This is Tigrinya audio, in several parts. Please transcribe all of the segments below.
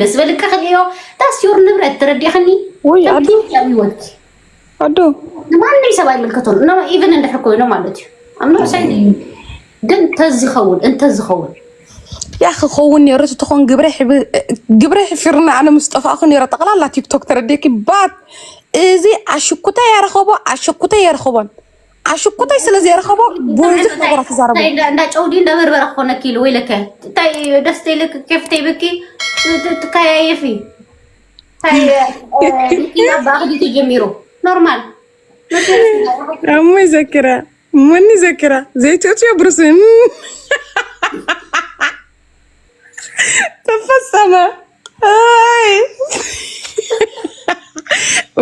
ደስ በልካ ክልዮ that's your ንብረት ተረዲእኽኒ። ውይ ኣዱ ያው ህይወትኪ ኣዱ ንማንም ሰብ ኣይምልከቶም። ኖ ኢቨን እንድሕር ኮይኑ ማለት እዩ ኣብ ነብሳይ ግን ተዝኸውን እንተዝኸውን ያ ክኸውን ነይሩ ትኾን ግብረ ግብረ ሕፊርና ኣነ ምስ ጠፋእኹ ነይረ ጠቕላላ ቲክቶክ ተረዲእኪ ባት እዚ ኣሽኩታይ የረኸቦ ኣሽኩታይ የረኸቦን ኣሽኩታይ ስለ ዘየረኸቦ ብዙሕ ነገራት ትዛረቡ እንታይ እንዳ- እንዳ ጨውዲ እንዳ በርበረ ክኾነኪ ኢሉ ወይለከ እንታይ ደስ ተይልክ ኬፍ ተይብኪ ት- ትከያየፊ እንታይ እ፣ ንኪና ብኣኽሊ ተጀሚሩ ኖርማል እሞ ይዘክራ እሞኒ ይዘክራ ዘይትእትዮ ብርስ ተፈጸመ ኣይ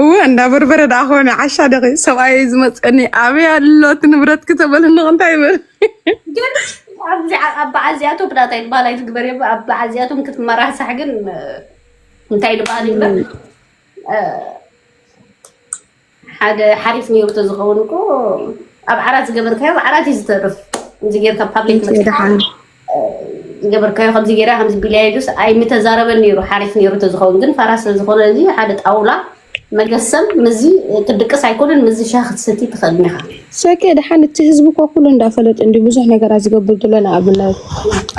እወ እንዳ በርበረ ደኣ ኾነ ዓሻ ደኺ ሰብኣይ ዝመፀኒ ኣበይ ኣሎ እቲ ንብረት ክተበልኒ እንታይ ይብል ግን ኣብዚ ዓ- ኣብ በዓል እዚኣቶም ናታ ይባል ኣይትግበር እየ ኣብ በዓል እዚኣቶም ክትመራሕሳሕ ግን እ፣ እንታይ ዝበሃል ይግበር እ፣ ሓደ ሓሪፍ ነይሩ ተዝኸውን እኮ ኣብ ዓራት ዝገበርካዮ ኣብ ዓራት እዩ ዝተርፍ እዚ ጌርካ ፓብሊክ መፅካ ደሓን ዝገበርካዮ ከምዚ ጌራ ከምዚ ቢልያ ጁስ ኣይምተዛረበን ነይሩ ሓሪፍ ነይሩ ተዝኸውን ግን ፋራ ስለዝኾነ እዚ ሓደ ጣውላ መገሰም ምዚ ክትድቅስ ኣይኮነን ምዚ ሻሂ ክትሰቲ ትኽእል ኢኻ ሰኬ ደሓን እቲ ህዝቢ እኮ ኩሉ እንዳፈለጠ እንዲ ብዙሕ ነገራት ዝገብር ዘሎ ንኣብነት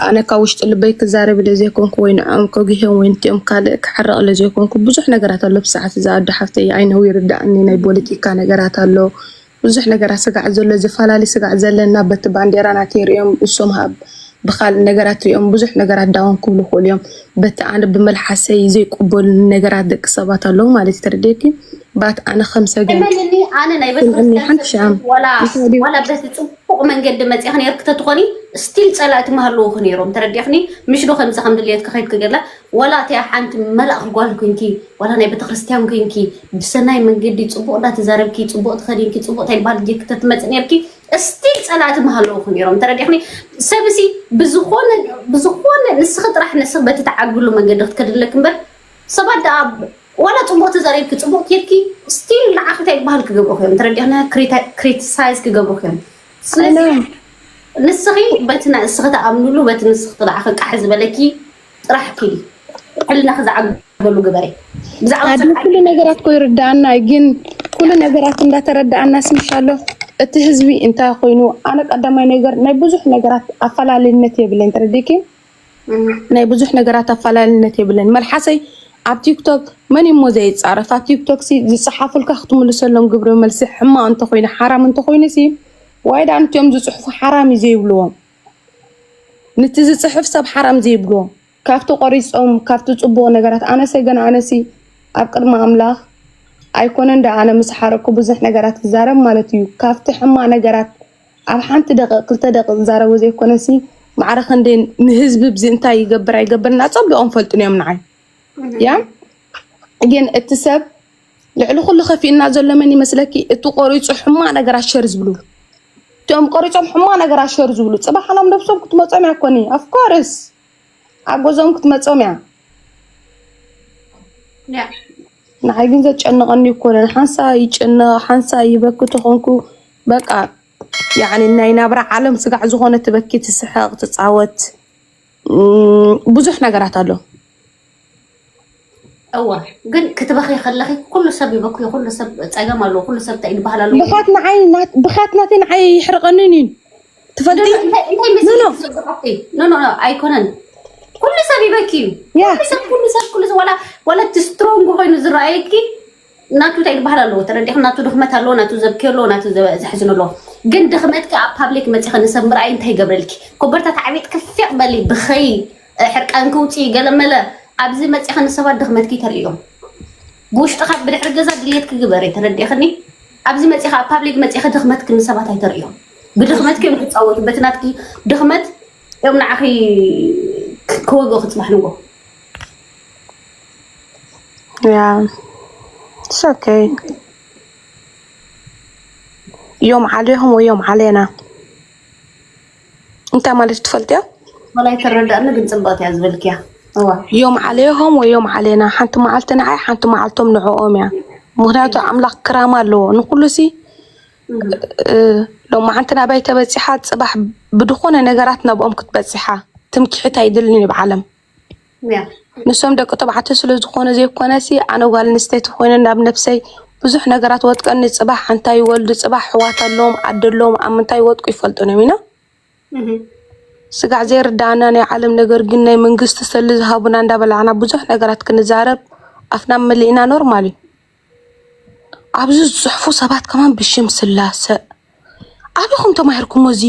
ኣነ ካብ ውሽጢ ልበይ ክዛረብ ኢለ ዘይኮንኩ ወይ ንዕኦም ከጉህዮም ወይ ንቲኦም ካልእ ክሓርቕ ኢለ ዘይኮንኩ ብዙሕ ነገራት ኣሎ ብሰዓት እዛ ኣዶ ሓፍተይ ኣይነው ይርዳእኒ ናይ ፖለቲካ ነገራት ኣሎ ብዙሕ ነገራት ስጋዕ ዘሎ ዝፈላለ ስጋዕ ዘለና በቲ ባንዴራ ናተይ ሪኦም እሶም ሃብ ብካልእ ነገራት ሪኦም ብዙሕ ነገራት ዳውን ክብሉ ክእሉ እዮም በቲ ኣነ ብመልሓሰይ ዘይቅበሉ ነገራት ደቂ ሰባት ኣለዉ ማለት እዩ ተረዲእኪ ባት ኣነ ከም ሰገን እመንኒ ኣነ ናይ ስምዕኒ ሓንቲ ቤተክርስትያን ሻም ወላ እንታይ ድዩ ወላ በቲ ፅቡቅ መንገዲ መፂእክ ነይርክ ተትኾኒ ስቲል ፀላእቲ መሃለውክ ነይሮም ተረዲእክኒ ምሽ ዶ ከምዚ ከም ድልየትክ ከይድ ክገድላ ወላ እቲያ ሓንቲ መልኣክ ጓል ኮንኪ ወላ ናይ ቤተክርስትያን ኮንኪ ብሰናይ መንገዲ ፅቡቅ እንዳተዛረብኪ ፅቡቅ ተኸዲንኪ ፅቡቅ እንታይ ዝበሃል ጌርክ ተትመፂ ነይርኪ ስቲል ፀላእቲ መሃለውክ ነይሮም ተረዲእክኒ ሰብሲ ብዝኾነ ብዝኾነ ንስኺ ጥራሕ ንስኺ በቲ ተዓግሉ መንገዲ ክትከድለክ እምበር ሰባት ደኣ ዋላ ፅቡቅ ተዛሪብኪ ፅቡቅ ኬድኪ ስቲል ንዓኺ እንታይ ይበሃል ክገብሩኽ እዮም ተረዲእና ክሪቲሳይዝ ክገብሩኽ እዮም ስለዚ ንስኺ በቲ ንስኺ ተኣምንሉ በቲ ንስኺ ንዓኺ ቃሕ ዝበለኪ ጥራሕ ኪዲ ሕልናኺ ዝዓግበሉ ግበሪ ብዛዕባ ኣድሚ ኩሉ ነገራት ኮ ይርዳኣና እዩ ግን ኩሉ ነገራት እንዳተረዳኣና ስምሻሎ እቲ ህዝቢ እንታይ ኮይኑ ኣነ ቀዳማይ ነገር ናይ ብዙሕ ነገራት ኣፈላለይነት የብለኝ ተረዲእኪ ናይ ብዙሕ ነገራት ኣፈላለይነት የብለን መልሓሰይ ኣብ ቲክቶክ መን እሞ ዘይፃረፍ ኣብ ቲክቶክ ሲ ዝፀሓፉልካ ክትምልሰሎም ግብረ መልሲ ሕማቕ እንተኮይኑ ሓራም እንተኮይኑ ሲ ዋይ ዳ ንትዮም ዝፅሕፉ ሓራም እዩ ዘይብልዎም ንቲ ዝፅሕፍ ሰብ ሓራም ዘይብልዎም ካብቲ ቆሪፆም ካብቲ ፅቡቅ ነገራት ኣነሰ ገና ኣነሲ ኣብ ቅድሚ ኣምላኽ ኣይኮነን ዳ ኣነ ምስ ሓረኩ ብዙሕ ነገራት ክዛረብ ማለት እዩ ካብቲ ሕማቕ ነገራት ኣብ ሓንቲ ደቂቕ ክልተ ደቂቕ ዝዛረቡ ዘይኮነሲ ማዕረ ክንደይ ንህዝቢ ብዚ እንታይ ይገብር ኣይገብርን ኣፀቢቖም ፈልጡን እዮም ንዓይ ያ ግን እቲ ሰብ ልዕሊ ኩሉ ከፊእና ዘሎ መን ይመስለኪ እቲ ቆሪፁ ሕማቕ ነገራት ሸር ዝብሉ እቲኦም ቆሪፆም ሕማቕ ነገራት ሸር ዝብሉ ፅባሕ ኣሎም ነብሶም ክትመፆም እያ ኮኒ ኣፍኮርስ ኣብ ገዝኦም ክትመፆም እያ ንዓይ ግን ዘጨንቐኒ ይኮነን ሓንሳ ይጭነቕ ሓንሳ ይበኪ ተኾንኩ በቃ ያኒ ናይ ናብራ ዓለም ስጋዕ ዝኾነ ትበኪ ትስሕቕ ትፃወት ብዙሕ ነገራት ኣሎ እወ ግን ክትበኺ ከለኺ ኩሉ ሰብ ይበክዮ ኩሉ ሰብ ፀገም ኣለዎ ኩሉ ሰብ እንታይ ይበሃል ኣለዎ ብኻት ንዓይ ብኻት ናተይ ንዓይ ይሕርቐንን እዩ ትፈልጢ እንታይ መሲልኪ ትዘብራፍቲ ኖ ኖ ኣይኮነን ኩሉ ሰብ ይበኪ እዩ ያ ኩሉ ሰብ ኩሉ ሰብ ኩሉ ሰብ ዋላ ዋላ እቲ ስትሮንግ ኮይኑ ዝረኣየኪ ናቱ እንታይ ዝበሃል ኣለዎ ተረዲእኺ ናቱ ድኽመት ኣለዎ ናቱ ዘብክዮ ኣለዎ ናቱ ዘሕዝን ኣለዎ ግን ድኽመትኪ ኣብ ፓብሊክ መፂኸ ንሰብ ምርኣይ እንታይ ይገብረልኪ ኮበርታ ተዓቢጥኪ ፊቕ በሊ ብኸይ ሕርቃንኪ ውፅኢ ገለመለ ኣብዚ መፂኸ ንሰባት ድኽመትኪ ተርእዮም ብውሽጥኻ ብድሕሪ ገዛ ድልየትኪ ግበሪ ተረዲእኽኒ ኣብዚ መፂኻ ኣብ ፓብሊክ መፂኸ ድኽመትኪ ንሰባት ኣይተርእዮም ብድኽመትኪ እዮም ክፃወቱ በቲ ናትኪ ድኽመት እዮም ንዓኺ ክወግእኺ ፅባሕ ንጎ Yeah, it's okay. يوم عليهم ويوم علينا. انت ما ليش تفلتيا؟ ولا يتردأنا بنت الباطي عزبلكيا. هو. يوم عليهم ويوم علينا. حنت ما عالتنا عاي حنت ما عالتهم نعوم يا. مغناتو عملاق كرامة لو نقول سي. لو ما عندنا بيت بتسحات صباح بدخون نقراتنا بأم كنت بتسحة. ትምክሕቲ ኣይደልን እዩ ብዓለም ንሶም ደቂ ተባዕትዮ ስለ ዝኾነ ዘይኮነሲ፣ ኣነ ጓል ኣንስተይቲ ኮይነ ናብ ነብሰይ ብዙሕ ነገራት ወጥቀኒ። ጽባሕ ሓንታይ ይወልዱ፣ ጽባሕ ኣሕዋት ኣለዎም፣ ኣደ ኣለዎም፣ ኣብ ምንታይ ይወጥቁ ይፈልጡ እዮም ኢና። ስጋዕ ዘይርዳእና ናይ ዓለም ነገር ግን ናይ መንግስቲ ሰሊ ዝሃቡና እንዳበላዕና ብዙሕ ነገራት ክንዛረብ ኣፍና መሊእና ኖርማል እዩ። ኣብዚ ዝፅሕፉ ሰባት ከማን ብሽም ስላሰ ኣበኹም ተማሂርኩሞ እዚ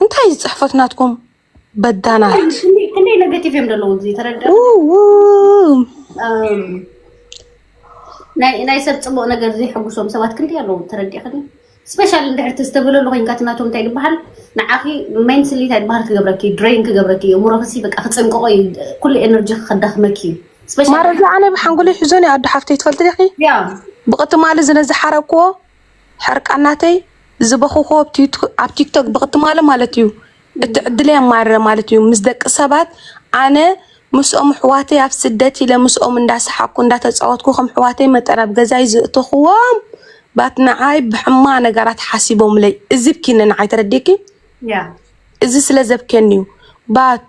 እንታይ ዝፅሕፈት ናትኩም በዳናት። ክንደይ ኔጋቲቭ እዮም ዘለዉ እዚ ተረዳ ናይ ሰብ ፅቡቅ ነገር ዘይሐጉሶም ሰባት ክንደይ ኣለዉ ተረዲእክኒ። ስፔሻል እንድሕር ተስተብለሉ ኮይንካ እቲ ናቶም እንታይ ዝበሃል ንዓኺ ሜንትሊ እንታይ ዝበሃል ክገብረኪ ድሬን ክገብረኪ እዩ። እምሮኽሲ በቃ ክፅንቅቆ እዩ። ኩሉ ኤነርጂ ከዳኽመኪ እዩ። ስፔሻል ማረዛ ኣነ ብሓንጎለይ ሒዞን ኣዶ ሓፍተይ ትፈልጢ ዲኺ? ያ ብቕትማሊ ዝነ ዝሓረቅዎ ሕርቃናተይ ዝበኹዎ ኣብ ቲክቶክ ብቕትማሊ ማለት እዩ። እቲ ዕድለይ ኣማረረ ማለት እዩ። ምስ ደቂ ሰባት ኣነ ምስኦም ኣሕዋተይ ኣብ ስደት ኢለ ምስኦም እንዳሰሓቅኩ እንዳተፃወትኩ ከም ኣሕዋተይ መጠን ኣብ ገዛይ ዘእተኽዎም ባት ንዓይ ብሕማ ነገራት ሓሲቦምለይ እዝብኪኒ ንዓይ ተረዲእኪ ያ እዚ ስለ ዘብኬኒ እዩ ባት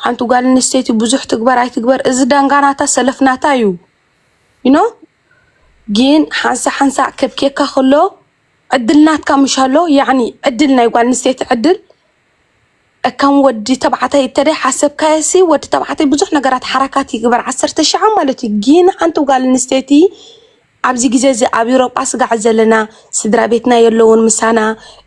ሓንቲ ጓል ኣንስተይቲ ብዙሕ ትግበር ኣይትግበር እዚ ዳንጋ ናታ ሰለፍ ናታ እዩ you know ግን ሓንሳ ሓንሳ ከብኬካ ከሎ ዕድል ናትካ ምሽ ኣሎ ያዕኒ ዕድል ናይ ጓል ኣንስተይቲ ዕድል ከም ወዲ ተባዕታይ እተደይ ሓሰብካየሲ ወዲ ተባዕታይ ብዙሕ ነገራት ሓረካት ይግበር ዓሰርተ ሸዓ ማለት እዩ ግን ሓንቲ ጓል ኣንስተይቲ ኣብዚ ግዜ እዚ ኣብ ኤውሮጳ ስጋዕ ዘለና ስድራ ቤትና የለውን ምሳና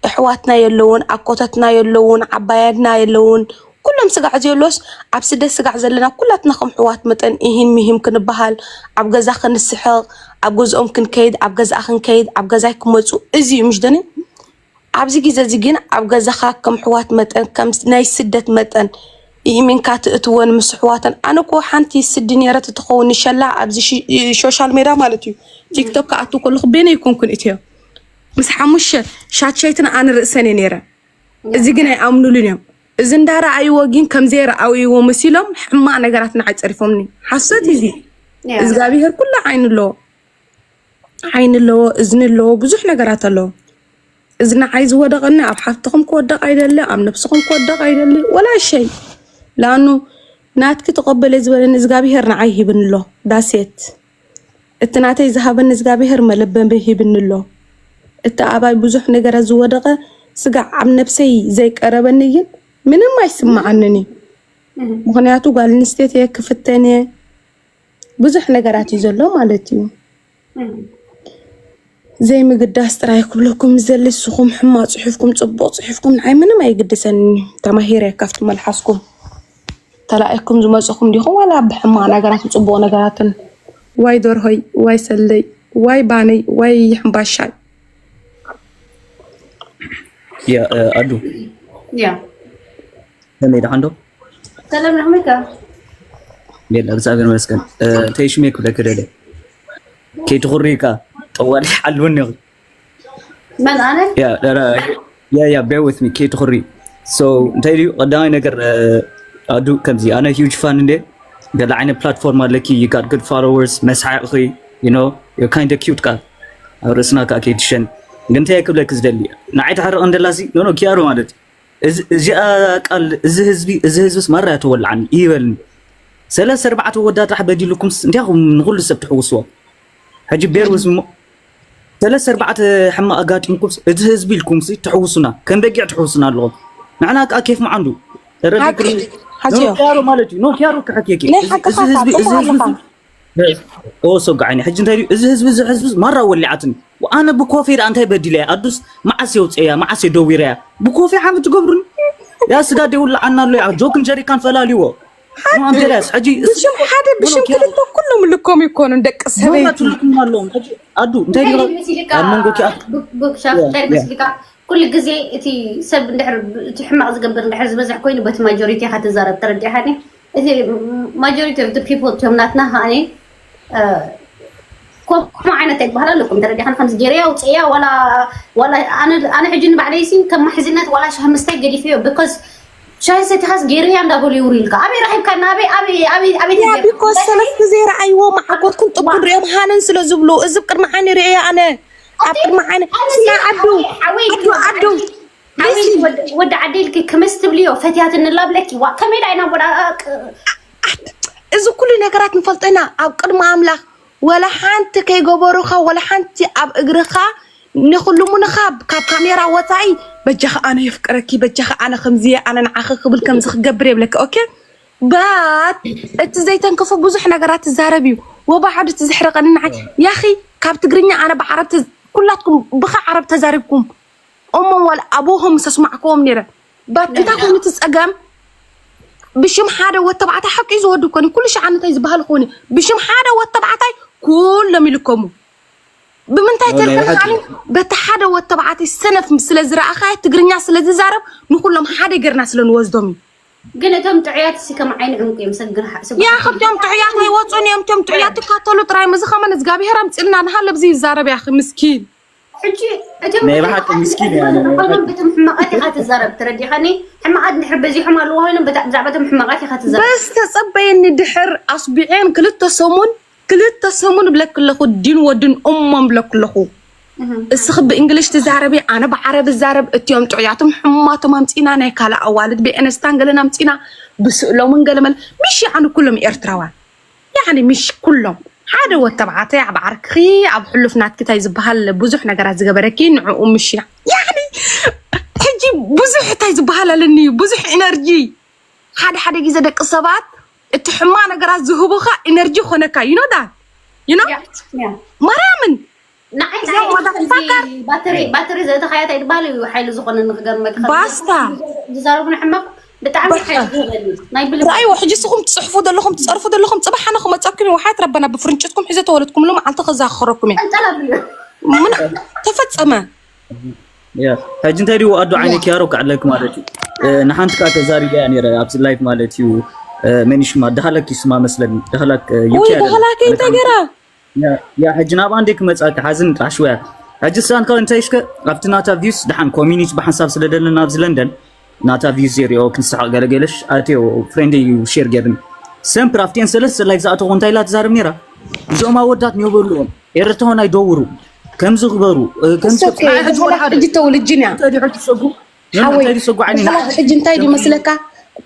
ኣሕዋትና የለውን ኣኮተትና የለውን ዓባያትና የለውን ኩሎም ስጋዕ ዘየሎስ ኣብ ስደት ስጋዕ ዘለና ኩላትና ከም ሕዋት መጠን ኢሂን ሚሂም ክንበሃል ኣብ ገዛ ክንስሕቕ ኣብ ገዝኦም ክንከይድ ኣብ ገዛኣ ክንከይድ ኣብ ገዛይ ክመፁ እዚ እዩ ምሽ ደኒ ኣብዚ ግዜ እዚ ግን ኣብ ገዛኻ ከም ሕዋት መጠን ከም ናይ ስደት መጠን ኢሚንካ ትእትወን ምስ ሕዋተን ኣነ እኮ ሓንቲ ስዲ ነይረ ትትኸውን ንሸላ ኣብዚ ሾሻል ሜዳ ማለት እዩ ቲክቶክ ክኣቱ ከለኹ ቤነ ይኮንኩን እትዮ ምስ ሓሙሽተ ሻትሸይትን ኣነ ርእሰን እየ ነይረ እዚ ግን ኣይኣምኑሉን እዮም እዚ እንዳረኣይዎ ግን ከም ዘይረኣይዎ መሲሎም ሕማቕ ነገራት ንዓይ ፀሪፎምኒ ሓሶት እዚ እግዚኣብሄር ኩሉ ዓይኒ ኣለዎ ዓይኒ ኣለዎ እዝኒ ኣለዎ ብዙሕ ነገራት ኣለዎ እዚ ንዓይ ዝወደቐኒ ኣብ ሓፍትኹም ክወደቕ ኣይደሊ ኣብ ነብስኹም ክወደቕ ኣይደሊ ወላ ሸይ ላኑ ናትኪ ተቐበለ ዝበለኒ እግዚኣብሄር ንዓይ ሂብኒ ኣሎ ዳሴት እቲ ናተይ ዝሃበኒ እግዚኣብሄር መለበሚ ሂብኒ ኣሎ እቲ ኣባይ ብዙሕ ነገራት ዝወደቐ ስጋዕ ኣብ ነብሰይ ዘይቀረበኒ ግን ምንም ኣይስማዓንን እዩ ምክንያቱ ጓል ኣንስተይቲ እየ ክፍተን እየ ብዙሕ ነገራት እዩ ዘሎ ማለት እዩ ዘይምግዳስ ጥራይ ክብለኩም ዝደሊ ንስኹም ሕማቕ ፅሒፍኩም ፅቡቕ ፅሒፍኩም ንዓይ ምንም ኣይግድሰኒ ተማሂረ ካብቲ መልሓስኩም ተላኢኩም ዝመፅኹም ዲኹም ዋላ ብሕማቕ ነገራትን ፅቡቕ ነገራትን ዋይ ደርሆይ ዋይ ሰለይ ዋይ ባነይ ዋይ ሕምባሻይ ያ ኣዱ ያ ከመይ ደሓን ዶ ሰላም ዶ ከመይ ኢኻ የለ እግዚኣብሔር ይመስገን እንታይ ሽሜ ክብለክ ደለ ከይትኹሪ ኢካ ጠዋሊ ሓልወኒ መን ኣነ ያ ያ ያ bear with me ከይትኹሪ so እንታይ ድዩ ቀዳማይ ነገር ኣዱ ከምዚ ኣነ huge fan እንደ ገለ ዓይነት platform ኣለኪ you got good followers መስሓቕ ኺ you know you're kind of cute ቃል ኣብ ርእስና ከዓ ከይትሸን ግን እንታይ ክብለክ ዝደሊ ንዓይ ተሕርቕ እንደላሲ no no ኪያሮ ማለት እዚኣ ቃል እዚ ህዝቢ እዚ ህዝብስ ማራ ተወልዓኒ ይበልኒ ሰለስተ ኣርባዕተ ወዳት ጥራሕ በዲልኩምስ እንዲያኹም ንኹሉ ሰብ ትሕውስዎ ሕጂ bear with me ሰለስተ ኣርባዕተ ሕማቕ ኣጋጢምኩምስ እቲ ህዝቢ ኢልኩምሲ ትሕውሱና ከም በጊዕ ትሕውሱና ኣለኹም ንሕና ከዓ ኬፍ መዓንዱ ተረዲእኩ ኖ ኪያሮ ማለት እዩ ኖ ኪያሮ ክሐኪ እዚ ህዝቢ እዚ ህዝቢ ኦሶ ጋዓኒ ሕጂ እንታይ ድዩ እዚ ህዝቢ እዚ ህዝቢ ማራ ወሊዓትኒ ኣነ ብኮፌ ዳ እንታይ በዲለ ኣዱስ መዓስ የውፅያ መዓስ የደዊረያ ብኮፌ ሓመድ ትገብሩኒ ያ ስጋ ደውልዓና ኣሎ ያ ጆክን ጀሪካን ፈላልዎ ኣንተዳስ ሕጂ ብሽም ሓደ ብሽም ክልተ ኩሎም ልኮም ይኮኑ ደቂ ሰበይቲ ኣለዎም ኣዱ እንታይ ኣብ መንጎ ሻፍታይ መስልካ ኩሉ ግዜ እቲ ሰብ እንድሕር እቲ ሕማቕ ዝገብር እንድሕር ዝበዝሕ ኮይኑ በቲ ማጆሪቲ ኢኻ ትዛረብ ተረዲእካኒ እቲ ማጆሪቲ ኦፍ ፒፕል እትዮም ናትና ከዓኒ ከምኡ ዓይነት ኣይበሃል ኣለኩም ተረዲኻን ከምዚ ገይረያ ውፅእያ ዋላ ዋላ ኣነ ኣነ ሕጂ ንባዕለይሲ ከም ማሕዝነት ዋላ ሻሂ ምስታይ ገዲፈዮ because ሻሂ ሰቲኻስ ገይረያ እንዳበሉ ይውሩ ኢልካ ኣበይ ረኺብካ ናበይ ኣበይ ኣበይ ኣበይ ያ ተገይሩ because ሰለስተ ዘይረኣይዎ መዓኮርኩም ጥቡን ሪኦም ሃነን ስለ ዝብሉ እዚ ቅድሚ ዓይኒ ሪኤዮ ኣነ ኣብ ቅድሚ ዓይኒ ስና ዓዱ ዓዱ ዓዱ ወዲ ዓዲ ኢልኪ ክምስ ትብልዮ ፈትያትኒ ላብለኪ ዋ ከመይ ዳ ኢና ቦዳ እዚ ኩሉ ነገራት ንፈልጦ ኢና። ኣብ ቅድሚ ኣምላኽ ወላ ሓንቲ ከይገበሩኻ፣ ወላ ሓንቲ ኣብ እግርኻ ንክልሙንኻ ካብ ካሜራ ወፃኢ፣ በጃኻ ኣነ የፍቅረኪ፣ በጃኻ ኣነ ከምዚ፣ ኣነ ንዓኺ ክብል ከምዚ ክገብር የብለኪ። ኦኬ ባት እቲ ዘይተንክፉ ብዙሕ ነገራት ትዛረብ እዩ። ወባሓዱ እቲ ዝሕረቀኒ ንዓይ ያኺ ካብ ትግርኛ ኣነ ብዓረብ ተ- ኩላትኩም ብኻ ዓረብ ተዛሪብኩም እሞም ዋላ ኣቦሆም ምስ ኣስማዕክዎም ነይረ ባት እንታይ ኮይኑ እቲ ፀገም ብሽም ሓደ ወተባዕታይ ሓቂ ዝወዱ ኮኒ ኩሉ ሸዓነታይ ዝበሃል ኮኒ ብሽም ሓደ ወተባዕታይ ኩሎም ይልከሙ ብምንታይ ተልከምካኒ በቲ ሓደ ወተባዕታይ ሰነፍ ስለ ዝረኣኻዮ ትግርኛ ስለ ዝዛረብ ንኩሎም ሓደ ገርና ስለ ንወስዶም እዩ ግን እቶም ጥዑያት ሲ ከም ዓይኒ ዕንቁ እዮም ሰግር ሓ- ሰግር ያ ክብቶም ጥዑያት ኣይወፁን እዮም ቶም ጥዑያት ትካተሉ ጥራይ ምዚ ከመን እግዚኣብሄር ኣምፅልና ንሃለ ብዚ ይዛረብ ያኺ ምስኪን ሕጂ እቶም ናይ ብሓቂ ምስኪን እያ፣ ናይ ብሓቂ። ኮይኖም በቶም ሕማቃት ኢኻ ትዛረብ ተረዲኻኒ ሕማቃት ድሕር በዚሖም ኣለዎ ኮይኖም በታ- ብዛዕባ እቶም ሕማቃት ኢኻ ትዛረብ በስ ተፀበየኒ ድሕር ኣስቢዔን ክልተ ሰሙን ክልተ ሰሙን ብለክ ኣለኹ ዲን ወድን እሞም ብለክ ኣለኹ እስኺ ብእንግሊሽ ትዛረቢ ኣነ ብዓረብ ዛረብ እትዮም ጥዑያቶም ሕማቶም ኣምፂና ናይ ካልእ ኣዋልድ ብኤነስታን ገለን ኣምፂና ብስእሎምን ገለመል ምሽ ያዕኒ ኩሎም ኤርትራዋን ያዕኒ ምሽ ኩሎም ሓደ ወተባዕታይ ኣብ ዓርክኺ ኣብ ሕሉፍ ናትኪ ታይ ዝበሃል ብዙሕ ነገራት ዝገበረኪ ንዕኡ ምሽ ያዕኒ ሕጂ ብዙሕ ታይ ዝበሃል ኣለኒ ብዙሕ ኢነርጂ ሓደ ሓደ ግዜ ደቂ ሰባት እቲ ሕማ ነገራት ዝህቡኻ ኢነርጂ ኾነካ you know that you know ማርያምን ንዓይ ባተሪ ባተሪ ዘእተኻያ እንታይ ዝበሃል እዩ ሓይሊ ዝኾነ ንክገርመካ ባስታ ዝዛረቡን ሕማቕ ብጣዕሚ ሓይሊ ዝህበኒ ናይ ብልቢ ራእይዎ ሕጂ ስኹም ትፅሕፉ ዘለኹም ትፀርፉ ዘለኹም ፅባሕ ኣነ ክመፀኩም እዩ ወሓት ረበና ብፍርንጭትኩም ሒዘ ተወለድኩምሉ መዓልቲ ከዛኽረኩም እየ ቀልጠላ ብልዮ ምን ተፈፀመ ሕጂ እንታይ ድዎ ኣዶ ዓይነ ኪያሮ ክዕለክ ማለት እዩ ንሓንቲ ካ ተዛሪበያ ነረ ኣብዚ ላይፍ ማለት እዩ መኒሽማ ዳህለክ ይስማ መስለኒ ዳህለክ ወይ ዳህላከ እንታይ ገራ ያ ሕጂ ናብ ኣንዴ ክመፃ ክሓዝን ጥራሕ ሽወያ ሕጂ ሳንካ እንታይ ሽከ ኣብቲ ናታ ቪውስ ድሓን ኮሚኒቲ ብሓንሳብ ስለ ደለና ኣብዚ ለንደን ናታ ቪውስ የሪኦ ክንስሓቅ ገለገለሽ ኣትዮ ፍሬንድ እዩ ሼር ገብን ሰምፕር ኣብቲኤን ሰለስተ ላይፍ ዝኣተኹ እንታይ ኢላ ትዛረብ ነራ እዞም ኣወዳት ነበሉዎም ኤረትራውን ኣይደውሩ ከምዚ ግበሩ ከምዚ ሕጂ ተውልጅን እያ ሰጉ ሓወይ ሕጂ እንታይ ድዩ መስለካ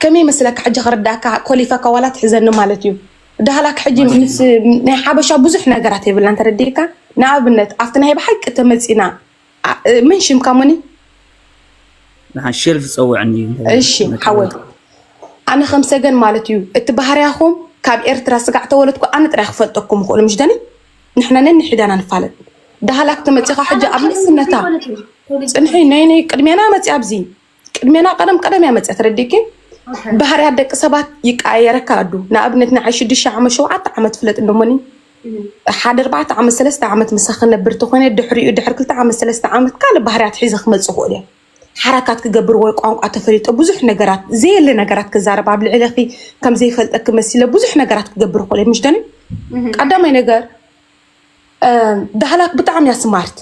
ከመይ መስለካ ሕጂ ክርዳእካ ኮሊፈካ ዋላ ትሕዘኒ ማለት እዩ ዳህላክ ሕጂ ምስ ናይ ሓበሻ ብዙሕ ነገራት የብላን ተረዲእካ ንኣብነት ኣብቲ ናይ ብሓቂ ተመፂና ምን ሽምካ ሞኒ ንሓን ሸልፍ ፀውዕኒ እሺ ሓወይ ኣነ ከም ሰገን ማለት እዩ እቲ ባህርያኹም ካብ ኤርትራ ስጋዕ ተወለድኩ ኣነ ጥራይ ክፈልጠኩም ይኽእሉ ምሽ ደኒ ንሕና ነንሕዳና ንፋለጥ ዳህላክ ተመፂኻ ሕጂ ኣብ ንእስነታ ፅንሒ ነይ ነይ ቅድሜና መፂ ኣብዚ ቅድሜና ቀደም ቀደም እያ መፅያ ተረዲኪ ባህርያት ደቂ ሰባት ይቀያየረካ ኣዱ ንኣብነት ንዓይ ሽዱሽተ ዓመት ሸውዓተ ዓመት ፍለጥ እንደሞኒ ሓደ ኣርባዕተ ዓመት ሰለስተ ዓመት ምሳ ክነብር ተኾይነ ድሕሪኡ ድሕር ክልተ ዓመት ሰለስተ ዓመት ካልእ ባህርያት ሒዘ ክመፅእ ይኽእል እየ ሓረካት ክገብር ወይ ቋንቋ ተፈሊጦ ብዙሕ ነገራት ዘየለ ነገራት ክዛረብ ኣብ ልዕለኺ ከም ዘይፈልጠኪ መሲለ ብዙሕ ነገራት ክገብር ይኽእል እየ ምሽ ደኒ ቀዳማይ ነገር ዳህላክ ብጣዕሚ እያ ስማርት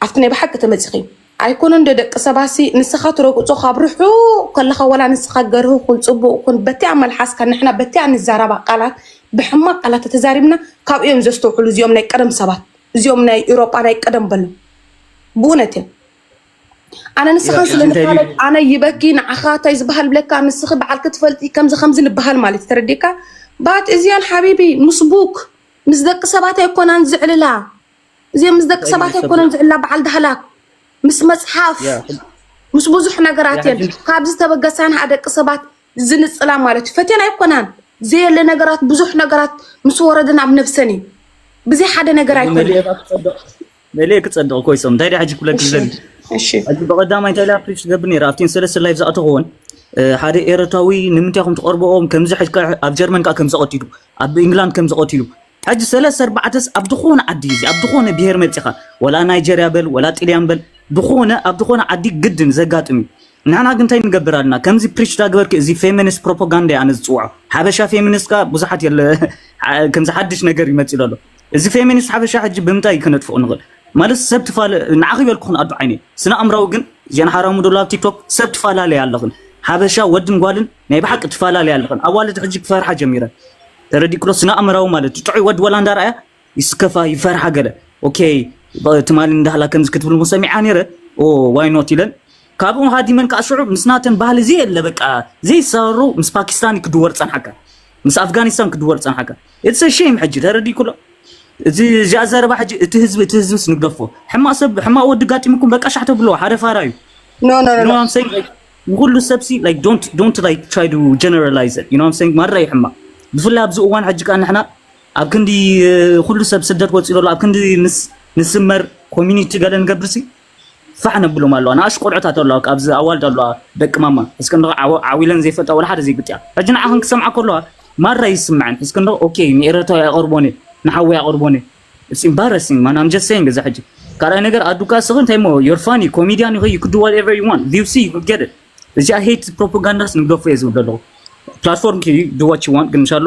ኣብቲ ናይ ብሓቂ ተመፂኺ ኣይኮነ እንዶ ደቂ ሰባሲ ንስኻ ትረግፆ ካብ ርሑ ከለኻ ወላ ንስኻ ገርህ ኩን ፅቡቅ ኩን በቲያ መልሓስካ ንሕና በቲያ ንዛረባ ቃላት ብሕማቅ ቃላት ተዛሪብና ካብ እዮም ዘስተውዕሉ እዚኦም ናይ ቀደም ሰባት እዚኦም ናይ ኤሮጳ ናይ ቀደም በሉ ብእውነት እዮም ኣነ ንስኻን ስለ ንፋለጥ ኣነ ይበኪ ንዓኻ እንታይ ዝበሃል ብለካ ንስኺ በዓልኪ ትፈልጢ ከምዚ ከምዚ ንበሃል ማለት ተረዲካ ባት እዚኣን ሓቢቢ ምስ ቡክ ምስ ደቂ ሰባት ኣይኮናን ዝዕልላ እዚኦም ምስ ደቂ ሰባት ኣይኮነን ዝዕላ በዓል ዳህላክ ምስ መፅሓፍ ምስ ብዙሕ ነገራት እየን ካብዚ ተበገሳን ደቂ ሰባት ዝንፅላ ማለት እዩ ፈትየን ኣይኮናን ዘየለ ነገራት ብዙሕ ነገራት ምስ ወረደን ኣብ ነብሰን እዩ ብዘይ ሓደ ነገር ኣይኮነ መሊኤ ክፀድቕ ኮይሶም እንታይ ዳ ሕጂ ክብለክ ዝደሊ እሺ ሕጂ ብቐዳማይ እንታይ ኢላ ፕሪች ትገብር ነይራ ኣብቲን ሰለስተ ላይፍ ዝኣተኽዎን ሓደ ኤረታዊ ንምንታይ ኹም ትቐርብኦም ከምዚ ሕጅካ ኣብ ጀርመን ከዓ ከም ዘቐቲሉ ኣብ ኢንግላንድ ከም ዘቐቲሉ ሕጂ ሰለስተ ኣርባዕተስ ኣብ ዝኾነ ዓዲ እዚ ኣብ ዝኾነ ብሄር መፂኻ ወላ ናይጀርያ በል ወላ ጥልያን በል ዝኾነ ኣብ ዝኾነ ዓዲ ግድን ዘጋጥም እዩ ንሕና ግን እንታይ ንገብር ኣለና ከምዚ ፕሪች ዳግበርኪ እዚ ፌሚኒስት ፕሮፓጋንዳ ኣነ ዝፅውዖ ሓበሻ ፌሚኒስት ካ ብዙሓት የለ ከምዚ ሓድሽ ነገር ይመፅእ ኣሎ እዚ ፌሚኒስት ሓበሻ ሕጂ ብምንታይ ክነጥፍኦ ንኽእል ማለት ሰብ ትፋለ ንዓኺ በልኩኽን ኣዱ ዓይነይ ስነ ኣእምራዊ ግን እዚአን ሓራሙ ደሎ ኣብ ቲክቶክ ሰብ ትፈላለያ ኣለኽን ሓበሻ ወድን ጓልን ናይ ብሓቂ ትፈላለያ ኣለኽን ኣዋልድ ሕጂ ክፈርሓ ጀሚረን ተረዲክሎ ስነ ኣእምራዊ ማለት ጥዑይ ወዲ ወላ እንዳረኣያ ይስከፋ ይፈርሓ ገለ ኦኬ ትማሊ እንዳህላ ከምዚ ክትብል ሰሚዓ ነይረ ዋይ ኖት ኢለን ካብኡ ሃዲመን ከዓ ሽዑ ምስ ናተን ባህሊ ዘየለ በቃ ዘይሰሩ ምስ ፓኪስታኒ ክድወር ፀንሓካ ምስ ኣፍጋኒስታን ክድወል ጸንሓካ። It's a shame። ሕጂ ተረዲእኩሎ። እዚ እዚኣ ዘረባ ሕጂ እቲ ህዝቢ እቲ ህዝብስ ንግደፎ። ሕማቕ ሰብ ሕማቕ ወዲ ጋጢምኩም በቃ ሻሕ ተብሎ ሓደ ፋራ እዩ። No, no, no, You know no. what I'm saying? Like ንኹሉ ሰብ ሲ like don't don't like try to generalize it. You know what I'm saying? ማራ እዩ ሕማቕ። ብፍላይ ኣብዚ እዋን ሕጂ ቃ ንሕና ኣብ ክንዲ እ፣ ኩሉ ሰብ ስደት ወፂኡ ዘሎ ኣብ ክንዲ ንስ ንስመር ኮሚኒቲ ገለ ንገብር ሲ ፋሕ ነብሎም ኣለዋ። ንኣሽ ቆልዑታት ኣለዋ ኣብዚ ኣዋልድ ኣለዋ ደቂ ማማ እስከ እንደ ዓዊለን ዘይፈልጣ ወላ ሓደ ዘይግጥያ ሕጂ ንዓኽን ክሰምዓ ከለዋ ማራ ይስምዐን እስከ እንደ okay ንኤረትራዊ ኣቐርቦኒ ንሓወይ ኣቐርቦኒ። It's embarrassing man. I'm just saying እዚ ሕጂ ካልኣይ ነገር ኣዱካ ስኽ እንታይ ሞ you're funny comedian you could do whatever you want view see you could get it እዚኣ ሄት ፕሮፓጋንዳስ ንግደፎ እየ ዝብል ዘለኹ። ፕላትፎርም ኪ do what you want ግን እንሻሎ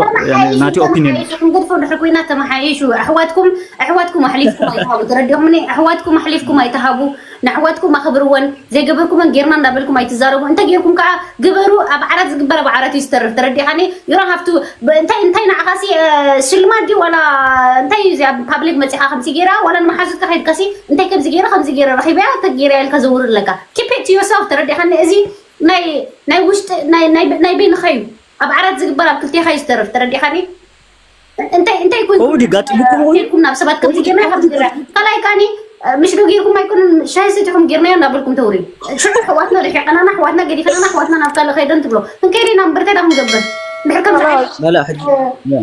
ናቲ ኦፒኒየን ክንገድፎ ድሕር ኮይና ተመሓይሹ ኣሕዋትኩም ኣሕዋትኩም ኣሕሊፍኩም ኣይትሃቡ። ተረዲኹምኒ? ኣሕዋትኩም ኣሕሊፍኩም ኣይትሃቡ። ንኣሕዋትኩም ኣኽብርወን። ዘይገበርኩመን ጌርና እንዳበልኩም ኣይትዛረቡ። እንተ ጌርኩም ከዓ ግበሩ። ኣብ ዓራት ዝግበር ኣብ ዓራት እዩ ዝተርፍ። ተረዲኻኒ? You don't have to እንታይ እንታይ ንዓኻሲ ሽልማት ድዩ ዋላ እንታይ እዩ እዚኣ ፓብሊክ መፂኻ ከምዚ ጌራ ዋላ ንመሓዙትካ ከይድካሲ እንታይ ከምዚ ጌረ ከምዚ ጌረ ረኺበያ ተጌረያ ኢልካ ዘውር ኣለካ። Keep it to yourself። ተረዲኻኒ? እዚ ናይ ናይ ውሽጢ ናይ ናይ ናይ በይንኻ እዩ ኣብ ዓራት ዝግበር ኣብ ክልቴኻ እዩ ዝተርፍ። ተረዲኻኒ? እንታይ እንታይ ይኩን ኮውዲ ጋጢምኩም ወይ ኩም ናብ ሰባት ከምዚ ጌርና ከም ዝግራ ካልኣይ ካኒ ምሽ ዶ ጌርኩም ኣይኮኑን ሻሂ ሰቲኹም ጌርናዮ እናበልኩም ተውሪ ሽዑ ኣሕዋትና ርሒቐናና ኣሕዋትና ገዲፈናና ኣሕዋትና ናብ ካልእ ከይደን ትብሎ ክንከይደ ኢና ምብርተ ዳ ክንገብር ድሕር ከም ዝዓይ ላላ ሕጂ ያ።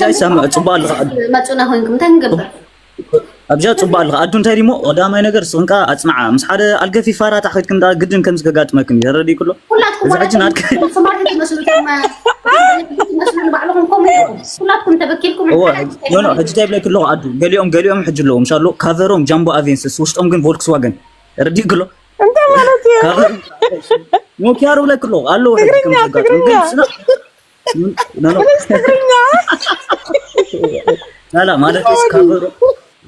ኣይ ሳምዕ ጽቡቅ ኣለኻ ኣዱ። መጹና ኮይንኩም እንታይ ክንገብር ኣብዚኣ ጽቡቅ ኣለኻ ኣዱ እንታይ ዲሞ ቀዳማይ ነገር ስንቃ ኣጽናዓ ምስ ሓደ ኣልገፊ ፋራ ታሕት ክንዳ ግድን ከም ዝከጋጥመክን ተረዲኩሎ ኩላትኩም እዚ ሕጂ ናትካ ስማርት ትመስሉ ትመስሉ ንባዕልኹም ከምኡ ኢኹም ኩላትኩም ተበኪልኩም እወ ኖ ኖ ሕጂ እንታይ ብለክ ኣለኹ ኣዱ ገሊኦም ገሊኦም ሕጂ ኣለዉ ምሻሎ ካቨሮም ጃምቦ ኣቬንስስ ውሽጦም ግን ቮልክስዋገን ተረዲኩሎ እንታይ ማለት እዩ? ኖኪያሩ ብለክ ኣለኹ ኣለዉ ሕጂ ከም ትግርኛ፣ ዘጋጥም ትግርኛ። ግን ስና ኖ ኖ ትግርኛ። ላላ ማለት ስ ካቨሮ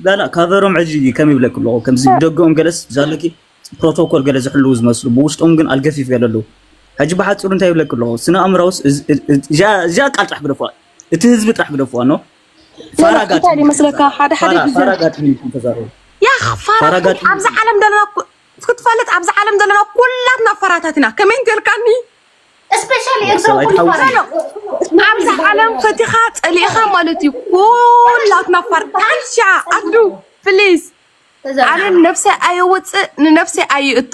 ላላ ካቨሮም ሕጂ ከም ይብለክ ኣለኹ ከምዚ ብደገኦም ገለስ ዛለኪ ፕሮቶኮል ገለ ዝሕልው ዝመስሉ ብውሽጦም ግን ኣልገፊፍ ገለ ኣለዉ ሕጂ ብሓፂሩ እንታይ ይብለክ ኣለኹ ስነ ኣእምራውስ እዚኣ ቃል ጥራሕ ግደፍዋ እቲ ህዝቢ ጥራሕ ግደፍዋ ኖ ፋራ እንታይ ይመስለካ ሓደ ሓደ ግዜ ፋራ ጋጥም ተዛረቡ ያ ፋራ ፋራ ጋጥ- ኣብዚ ዓለም ዘለና ኩ- ክትፈልጥ ኣብዚ ዓለም ዘለና ኩላትና ፋራታት ኢና ከመይ እንተልካኒ ስፔሻሊ ሰብ ኣይትሓውሲ። ኣብዚ ዓለም ፈቲኻ ፀሊእኻ ማለት እዩ ኩላትና ፋር ካልሻ ኣዱ ፕሊዝ ኣነ ነብሰይ ኣየወፅእ ንነብሰይ ኣየእቱ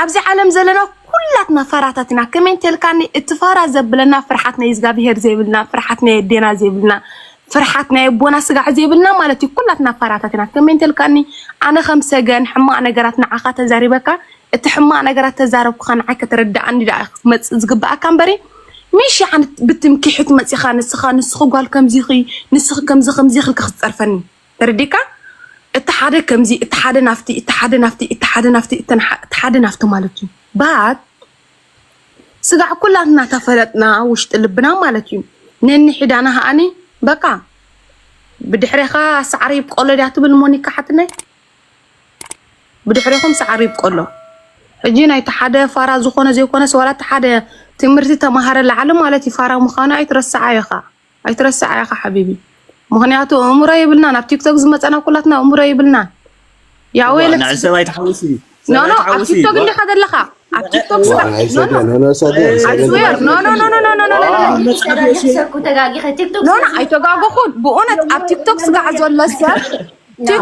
ኣብዚ ዓለም ዘለና ኩላትና ፋራታት ኢና ከመይ እንተልካኒ እቲ ፋራ ዘብለና ፍርሓት ናይ እግዚኣብሄር ዘይብልና ፍርሓት ናይ ኣዴና ዘይብልና ፍርሓት ናይ ኣቦና ስጋዕ ዘይብልና ማለት እዩ ኩላትና ፋራታት ኢና ከመይ እንተልካኒ ኣነ ከም ሰገን ሕማቕ ነገራት ንዓኻ ተዛሪበካ እቲ ሕማቕ ነገራት ተዛረብኩኻ ንዓይ ከተረድኣኒ ደኣ ክትመፅእ ዝግብኣካ እምበሪ ሚሽ ይሓን ብትምክሕት መፂኻ ንስኻ ንስኺ ጓል ከምዚኺ ንስኺ ከምዚ ከምዚ ኢልካ ክትፀርፈኒ ተረዲካ እቲ ሓደ ከምዚ እቲ ሓደ ናፍቲ እቲ ሓደ ናፍቲ እቲ ሓደ ናፍቲ እቲ ንሓ- እቲ ሓደ ናፍቲ ማለት እዩ ባት ስጋዕ ኩላትና ተፈለጥና ውሽጢ ልብና ማለት እዩ ነንሒዳና ሃኣኒ በቃ ብድሕሬኻ ሳዕሪ ይብቆሎ ድያ ትብል ሞኒካ ሓትነይ ብድሕሬኹም ሳዕሪ ይብቆሎ ሕጂ ናይቲ ሓደ ፋራ ዝኾነ ዘይኮነስ ዋላ እቲ ሓደ ትምህርቲ ተማሃረ ላዕሊ ማለት እዩ ፋራ ምዃኑ ኣይትረስዓ ኢኻ ኣይትረስዓ ኢኻ ሓቢቢ ምኽንያቱ እምሮ የብልናን ኣብ ቲክቶክ ዝመፀና ኩላትና እምሮ የብልናን ያወይ ንዕ ሰብ ኣይትሓውሲ ኖ ኖ ኣብ ቲክቶክ እንዲኻ ዘለኻ ኣብ ቲክቶክ ስጋ ኣይሰገን ሆነ ሰገን ሰገን I swear no no no no no no no no no ተጋጊኸ ቲክቶክ ኖ ኖ ኣይተጋገኹን ብእውነት ኣብ ቲክቶክ ስጋዕ ዘሎ ሰብ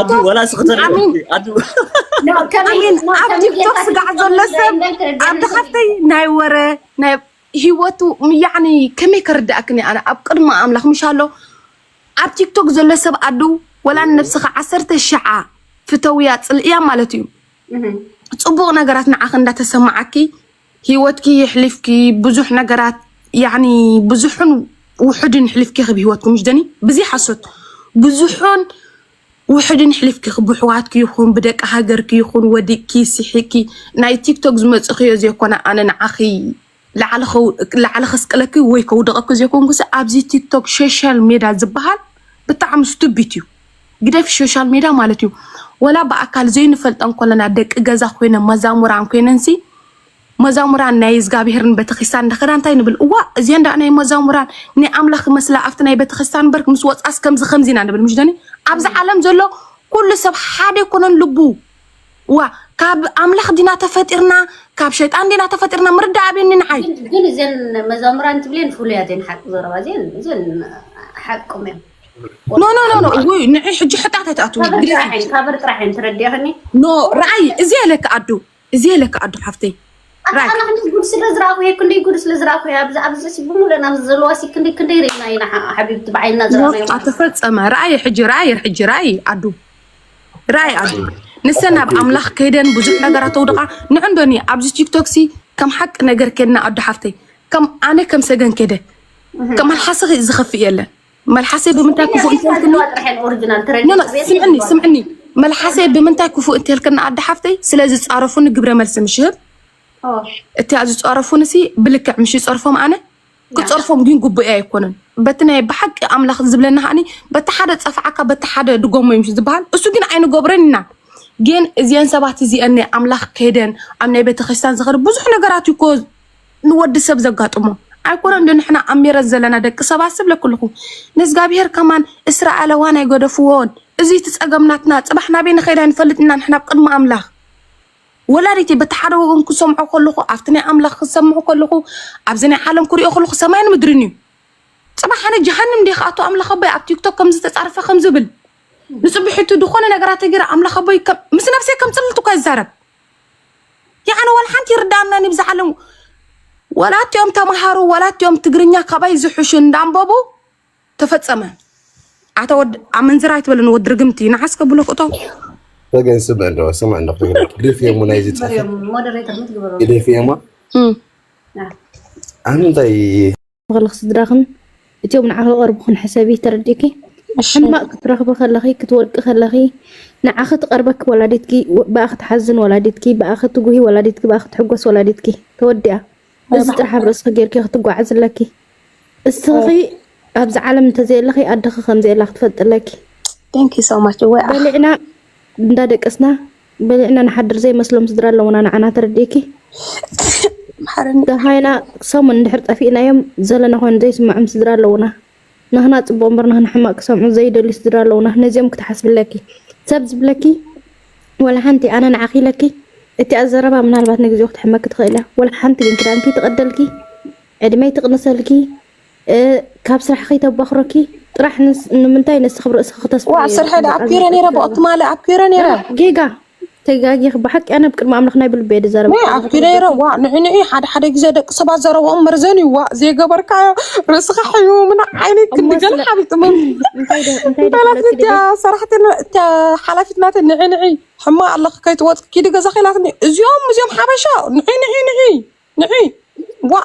ኣዱ ወላ ስኽተር ኣሚን ኣዱ ኣሚን ኣብ ቲክቶክ ስጋዕ ዘሎ ሰብ ኣብ ተኸፍተይ ናይ ወረ ናይ ህይወቱ ያኒ ከመይ ከርድኣክኒ ኣነ ኣብ ቅድሚ ኣምላኽ ምሽ ኣሎ ኣብ ቲክቶክ ዘሎ ሰብ ኣዱ ወላ ንነብስኻ ዓሰርተ ሸዓ ፍተውያ ፅልእያ ማለት እዩ ፅቡቕ ነገራት ንዓኽ እንዳተሰማዓኪ ህይወትኪ የሕሊፍኪ ብዙሕ ነገራት ያኒ ብዙሕን ውሑድን ሕሊፍኪ ክብ ህይወትኪ ምሽ ደኒ ብዚ ሓሶት ብዙሕን ውሕድን ሕሊፍኪ ክብሕዋትኪ ይኹን ብደቂ ሃገርኪ ይኹን ወዲቅኪ ስሒቅኪ ናይ ቲክቶክ ዝመፅኽዮ ዘይኮነ ኣነ ንዓኺ ላዕሊ ከስቅለኪ ወይ ከውደቐኪ ዘይኮንኩሲ ኣብዚ ቲክቶክ ሶሻል ሜዳ ዝበሃል ብጣዕሚ ስቱቢት እዩ ግደፊ ሶሻል ሜዳ ማለት እዩ ወላ ብኣካል ዘይንፈልጠን ኮለና ደቂ ገዛ ኮይነ መዛሙራን ኮይነንሲ መዛሙራን ናይ እግዚኣብሄርን ቤተክርስትያን እንዳ ከዳ እንታይ ንብል እዋ እዚአን ደኣ ናይ መዛሙራን ናይ ኣምላኽ ክመስላ ኣብቲ ናይ ቤተክርስትያን እምበር ምስ ወፃስ ከምዚ ከምዚ ኢና ንብል ምሽ ደኒ ኣብዚ ዓለም ዘሎ ኩሉ ሰብ ሓደ ኣይኮነን ልቡ እዋ ካብ ኣምላኽ ዲና ተፈጢርና ካብ ሸይጣን ዲና ተፈጢርና ምርዳእ ኣብየኒ ንዓይ። ግን እዘን መዛሙራን ትብለን ፍሉያት እየን። ሓቂ ዘረባ እዚን እዘን ሓቅም እዮም። ኖ ኖ ኖ ኖ ውይ ንዒ ሕጂ ሕጣት ኣይትኣትው ግዴታ ካበር ጥራሕ እየን። ትረዲያኸኒ ኖ ራኣይ እዚ የለካ ኣዱ እዚ የለካ ኣዱ ሓፍተይ ራይ ኣነ ክንደይ ጉድ ስለ ዝረኣኹ እየ። ክንደይ ጉድ ስለ ዝረኣኹ እየ። ኣብዚ ኣብዚ ሲ ብምሉእ ናብ ዘለዋ ሲ ክንደይ ክንደይ ርኢና ኢና ሓ- ሓቢብቲ ብዓይንና ዝረኣናዮ። ተፈጸመ ራእይ ሕጂ ራእይ ሕጂ ራእይ ኣዱ ራእይ ኣዱ ንሰን ናብ ኣምላኽ ከይደን ብዙሕ ነገራት ተውድቓ ንዕንዶኒ ኣብዚ ቲክቶክ ሲ ከም ሓቂ ነገር ከድና ኣዱ ሓፍተይ ከም ኣነ ከም ሰገን ከደ ከም ኣልሓስኺ ዝኸፍእ የለን መልሓሰይ ብምንታይ ክፉእ እንተልክኒ ጥራሕ እየን ኦሪጂናል ትረዲ ኖ ኖ ስምዕኒ ስምዕኒ መልሓሰይ ብምንታይ ክፉእ እንተልክኒ ኣዲ ሓፍተይ ስለ ዝጻረፉኒ ግብረ መልሲ ምሽህብ እቲኣ ዝጸረፉኒ ሲ ብልክዕ ምሽ ይጸርፎም ኣነ ክጸርፎም ግን ግቡእ ኣይኮነን በቲ ናይ ብሓቂ ኣምላኽ ዝብለና ከኣኒ በቲ ሓደ ጸፍዓካ በቲ ሓደ ድጎሞ እዮም ዝበሃል እሱ ግን ኣይንገብረን ኢና ግን እዚአን ሰባት እዚአን ናይ ኣምላኽ ከይደን ኣብ ናይ ቤተክርስትያን ዝኸዱ ብዙሕ ነገራት እዩ እኮ ንወዲ ሰብ ዘጋጥሞ ኣይኮነን ዶ ንሕና ኣብ ሜረት ዘለና ደቂ ሰባት ስብለ ኩልኹ ንእዝጋብሄር ከማን እስራኤላዋን ኣይገደፍዎን እዚ እቲ ጸገም ናትና ጽባሕ ናበይ ንኸይድ ኣይንፈልጥ ኢና ንሕና ኣብ ቅድሚ ኣምላኽ ወላዲተይ በቲ ሓደ ወገን ክሰምዖ ከለኹ ኣብቲ ናይ ኣምላኽ ክሰምዖ ከለኹ ኣብዚ ናይ ዓለም ክሪኦ ከለኹ ሰማይን ምድርን እዩ ጽባሕ ኣነ ጀሃንም እንደ ክኣቶ ኣምላኽ ኣቦይ ኣብ ቲክቶክ ከም ዝተጻርፈ ከም ዝብል ንጽብሒቱ ዝኾነ ነገራት ተገይረ ኣምላኽ ኣቦይ ከም- ምስ ነብሰይ ከም ጽልልት እኳ ይዛረብ ያዕኒ ዋላ ሓንቲ ይርዳእና ንብዚ ዓለም ዋላ እቲኦም ተምሃሩ ዋላ እቲኦም ትግርኛ ካባይ ዝሕሹ እንዳንበቡ ተፈጸመ ኣታ ወድ ኣመንዝራ ኣይትበልን ወዲ ርግምቲ ንዓስ ከብሎ ክእቶ ተገን ስምዕ እንዶ ስምዕ እንዶ ክትግረ ግደፍየሞ ናይዚ ጽሑፍ ሞደሬተር ምትግበሩ ግደፍየማ እም። ኣነ እንታይ ምኽልኽ ስድራኽን እቲኦም ንዓኺ ቀርብኽን ሕሰቢ ተረዲእኪ ሕማቕ ክትረኽቢ ከለኺ ክትወድቂ ከለኺ ንዓኺ ትቐርበኪ ወላዲትኪ ብኣኺ ትሓዝን ወላዲትኪ ብኣኺ ትጉሂ ወላዲትኪ ብኣኺ ትሕጎስ ወላዲትኪ ተወዲኣ እዚ ጥራሕ ኣብ ርእስኺ ጌርኪ ክትጓዓዝ ኣለኪ እስኺ ኣብዚ ዓለም እንተዘየለኺ ኣደኺ ከምዘየላ ክትፈልጢ ኣለኪ Thank you so much ወይ በሊዕና እንዳደቀስና በሊዕና ንሓድር ዘይመስሎም ስድራ ኣለውና ንዓና ተረዲእኪ ሓረኒ ደሃይና ሰሙን እንድሕር ጠፊእናዮም ዘለና ኮይኑ ዘይስምዖም ስድራ ኣለውና ንህና ፅቡቅ እምበር ንህና ሕማቅ ክሰምዑ ዘይደልዩ ስድራ ኣለውና ነዚኦም ክትሓስብለኪ ሰብ ዝብለኪ ወላ ሓንቲ ኣነ ንዓኺ ኢለኪ እቲኣ ዘረባ ምናልባት ንግዜኡ ክትሕመኪ ትኽእል እያ ወላ ሓንቲ ግን ክዳንኪ ትቀደልኪ ዕድመይ ትቅንሰልኪ እ፣ ካብ ስራሕ ከይተባኽረኪ ጥራሕ ንስ- ንምንታይ ንስኺ ብርእስኺ ክተስፍሪ ዋ ስርሐ ደ ኣኪረ ነይረ ብኦ ትማሊ ኣኪረ ነይረ ጌጋ ተጋጊኺ ብሓቂ ኣነ ብቅድሚ ኣምላኽ ናይ ብልበየ ድዛረብ ናይ ኣኪረ ነይረ ዋ ንዒ ንዒ ሓደ ሓደ ግዜ ደቂ ሰባት ዘረብኦም መርዘን እዩ ዋ ዘይገበርካዮ ርእስኻ ሕዩ ምና ዓይነይ ክንዲ ገለ ሓቢጥሞ እንታይ ዶ- እንታይ ዶ በላት ትብለኪ እቲያ ሰራሕተኛ እቲያ ሓላፊት ናተ ንዒ ንዒ ሕማ ኣለኺ ከይትወፅ ኪዲ ገዛ ኺላትኒ እዚኦም እዚኦም ሓበሻ ንዒ ንዒ ንዒ ንዒ ዋ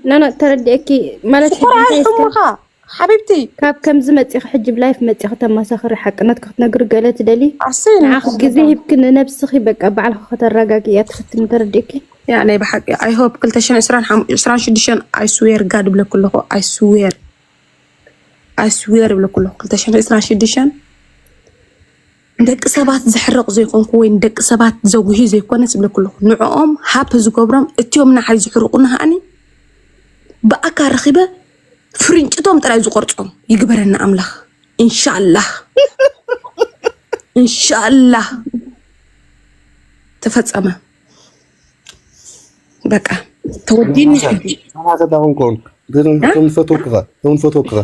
ናና ተረዲእኪ ማለት ሕጂ ሽኮር እንታይ እስከ ኣይሕሙኻ ሓቢብቲ ካብ ከምዚ መፂኺ ሕጂ ብላይፍ መፂኺ ተመሳኽሪ ሓቅነት ክትነግሪ ገለ ትደሊ ኣሰይ ንዓኺ ግዜ ሂብኪ ንነብስኺ በቃ ባዕልኺ ከተረጋጊ እያ ትፍትኒ ተረዲእኪ ያ ናይ ብሓቂ I hope ክልተ ሽሕን ዕስራን ሓም- ዕስራን ሽዱሽተን I swear God ብለኩ ኣለኹ I swear I swear ብለኩ ኣለኹ ክልተ ሽሕን ዕስራን ሽዱሽተን ንደቂ ሰባት ዘሕርቕ ዘይኮንኩ ወይ ንደቂ ሰባት ዘጉሂ ዘይኮነስ ብለኩ ኣለኹ ንዕኦም ሃፕ ዝገብሮም እቲኦም ንዓይ ዝሕርቑኒ ከዓኒ ብኣካ ረኺበ ፍርንጭቶም ጥራይ ዝቆርጾም ይግበረና ኣምላኽ ኢንሻላህ ኢንሻላህ ተፈጸመ በቃ ተወዲኒ ሕጂ ተማተዳኹም ከውን ንፈትወክኻ ንፈትወክኻ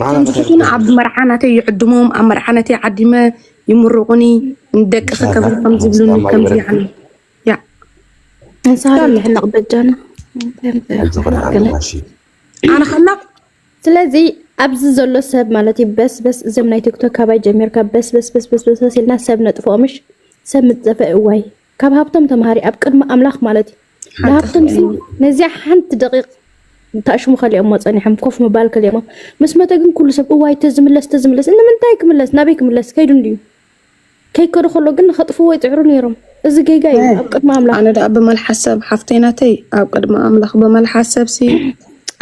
ከምዝኾነ ኣብ መርዓ ናተይ ይዕድሞም ኣብ መርዓ ናተይ ዓዲመ ይምርቑኒ ንደቅኺ ከብሪ ከም ዝብሉኒ ከምዚ ይዓኒ ያ ንስኻ ሕነቕ በጃና ኣነ ከላ ስለዚ ኣብዚ ዘሎ ሰብ ማለት እዩ በስበስ እዞም ናይ ቲክቶክ ካባይ ጀሚርካ በስበስበስበስበስ ኢልና ሰብ ነጥፍኦምሽ ሰብ ምትጠፈ እዋይ ካብ ሃብቶም ተምሃሪ ኣብ ቅድሚ ኣምላኽ ማለት እዩ ንሃብቶም ሲ ነዚኣ ሓንቲ ደቂቕ ታሽሙ ከሊኦሞ ፀኒሖም ኮፍ ምባል ከሊኦሞ ምስ መተ ግን ኩሉ ሰብ እዋይ ተዝምለስ ተዝምለስ ንምንታይ ክምለስ ናበይ ክምለስ ከይዱ እንድዩ ከይከዱ ከሎ ግን ንኸጥፍዎ ይፅዕሩ ነይሮም እዚ ጌጋ እዩ ኣብ ቅድሚ ኣምላኽ ኣነ ደኣ ብመልሓስ ሰብ ሓፍተይ ናተይ ኣብ ቅድሚ ኣምላኽ ብመልሓስ ሰብ ሲ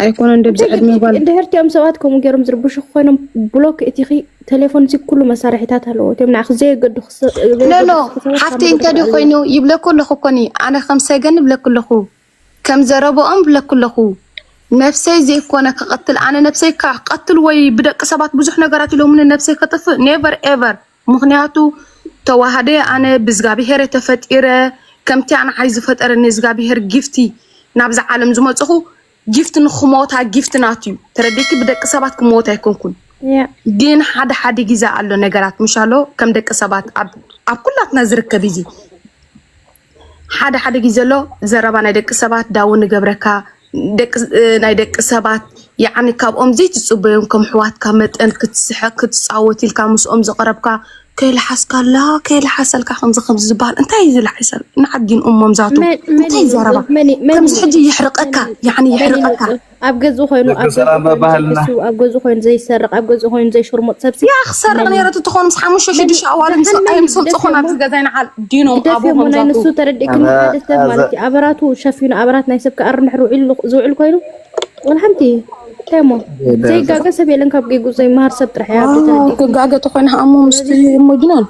ኣይኮነን ደብዚ ዕድመ ጓል እንድሕር እቲኦም ሰባት ከምኡ ገይሮም ዝርብሹ ኮይኖም ብሎክ እቲኺ ቴሌፎን ሲ ኩሉ መሳርሒታት ኣለዎ እቲኦም ንዓኺ ዘየገዱ ኖ ኖ ሓፍተይ እንተ ድዩ ኮይኑ ይብለኩ ኣለኹ እኮኒ ኣነ ከም ሰገን ይብለኩ ኣለኹ ከም ዘረብኦም ይብለኩ ኣለኹ ነፍሰይ ዘይኮነ ክቐትል ኣነ ነፍሰይ ክቐትል ወይ ብደቂ ሰባት ብዙሕ ነገራት ኢሎምኒ ነፍሰይ ከጥፍእ never ever ምኽንያቱ ተዋህደ ኣነ ብዝጋብሄረ ተፈጢረ ከምቲ ኣነ ሓይ ዝፈጠረኒ እግዚኣብሔር ጊፍቲ ናብዛ ዓለም ዝመፅኹ ጊፍት ንክሞታ ጊፍት ናት እዩ ተረዲእኪ። ብደቂ ሰባት ክሞት ኣይኮንኩን። ግን ሓደ ሓደ ግዜ ኣሎ ነገራት ምሻሎ ከም ደቂ ሰባት ኣብ ኩላትና ዝርከብ እዚ ሓደ ሓደ ግዜ ኣሎ ዘረባ ናይ ደቂ ሰባት ዳው ንገብረካ ናይ ደቂ ሰባት ያኒ ካብኦም ዘይትፅበዮም ከም ሕዋትካ መጠን ክትስሐቅ ክትፃወት ኢልካ ምስኦም ዝቀረብካ ከይልሓስካ ኣላ ከይልሓሰልካ ከምዚ ከምዚ ዝበሃል እንታይ እዩ ዝልሓሰል ንዓጊን እሞም ዛቱ እንታይ ዘረባ ከምዚ ሕጂ ይሕርቀካ ያኒ ይሕርቀካ ኣብ ገዝኡ ኮይኑ ኣብ ገዝኡ ኮይኑ ዘይሰርቅ ኣብ ገዝኡ ኮይኑ ዘይሽርሙጥ ሰብሲ ያ ክሰርቅ ነይረ ትኾን ምስ ሓሙሽተ ሽዱሽተ ኣዋልድ ምስ ኣይ ምስ ኣምፅኾን ኣብዚ ገዛይ ንዓል ዲኖም ኣቦ ግደፍዮ ሞ ናይ ንሱ ተረዲእክኒ ሓደ ሰብ ማለት እዩ ኣበራቱ ሸፊኑ ኣበራት ናይ ሰብ ክኣርንሕ ዝውዕል ኮይኑ ወላ ሓንቲ እንታይ እሞ ዘይጋገ ሰብ የለን ካብ ጌጉ ዘይመሃር ሰብ ጥራሕ እያ ኣቦ ተረዲእክኒ ክጋገ ተኾይኑ ሃኣሞ ምስቲ እሞ ጅኖን